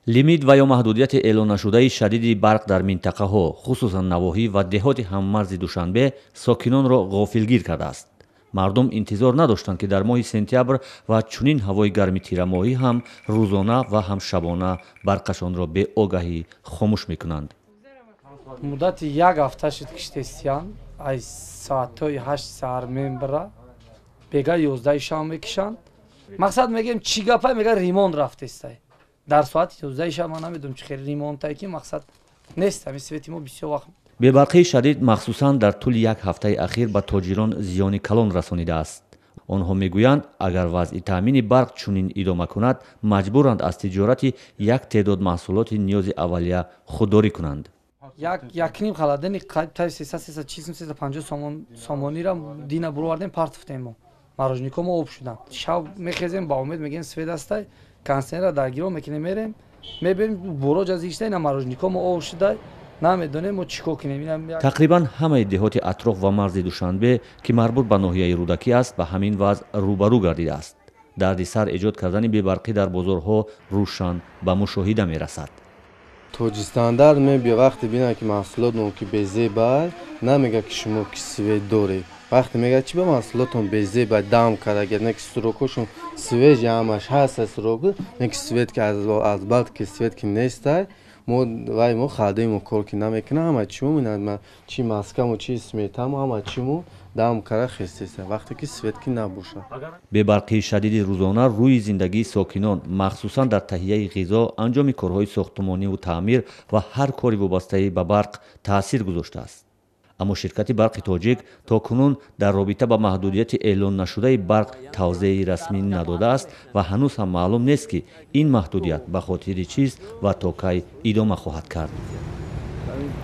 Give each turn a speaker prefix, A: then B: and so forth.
A: Лимит ва ё маҳдудияти эълоннашудаи шадиди барқ дар минтақаҳо, хусусан навоҳӣ ва деҳоти ҳаммарзи Душанбе, сокинонро ғофилгир кардааст. Мардум интизор надоштанд, ки дар моҳи сентябр ва чунин ҳавои гарми тирамоҳӣ ҳам рӯзона ва ҳам шабона барқашонро беогаҳӣ хомӯш мекунанд.
B: Муддати як ҳафта шуд, киштестиян аз соатҳои 8 саҳар мебара, бега 11 шаб мекишанд. Мақсад мегӯем, чӣ гапай? Мега, ремонт рафтестай. Дар соати 11 шаб ман намедонам, чӣ хел ремонтай, ки мақсад нест ҳамин свети мо бисёр вақт.
A: Бебарқии шадид, махсусан дар тӯли як ҳафтаи ахир, ба тоҷирон зиёни калон расонидааст. Онҳо мегӯянд, агар вазъи таъмини барқ чунин идома кунад, маҷбуранд аз тиҷорати як теъдод маҳсулоти ниёзи аввалия худдорӣ кунанд.
B: Якним халадани тай 300, 340, 350 сомонира дина буровардем, партофтем. Мо мороженико мо об шуданд. Шаб мехезем ба умед, мегӯем, свет астай, контейнера дар гиро мекунем, мерем, мебинем, буроҷ аз ишта ина мороженико мо об шуда, намедонем мо чӣ кор кунем.
A: Тақрибан ҳамаи деҳоти атроф ва марзи Душанбе, ки марбут ба ноҳияи Рӯдакӣ аст, ба ҳамин вазъ рӯбарӯ гардидааст. Дарди сар эҷод кардани бебарқӣ дар бозорҳо рӯшан ба мушоҳида мерасад.
C: Тоҷикстандарт мебия, вақте бинад, ки маҳсулотмон ки безебай, намега, ки шумо ки свет доред. Вақте мега, чи ба маҳсулотон безебай, дам карда, не ки срокошон свежий ҳамаш ҳаст, срок не ки свет ки аз бад ки свет ки нестай, мо вай мо халдаи кор ки намекунад. Ҳама чимо, чи маскамо, чи сметамо, ҳама чимо дам кара хестеста, вақте ки свет ки набошад.
A: Бебарқии шадиди рӯзона рӯи зиндагии сокинон, махсусан дар таҳияи ғизо, анҷоми корҳои сохтумониву таъмир ва ҳар кори вобастаи ба барқ таъсир гузоштааст. Аммо ширкати «Барқи Тоҷик» то кунун дар робита ба маҳдудияти эълоннашудаи барқ тавзеҳи расмӣ надодааст ва ҳанӯз ҳам маълум нест, ки ин маҳдудият ба хотири чист ва то кай идома хоҳад кард.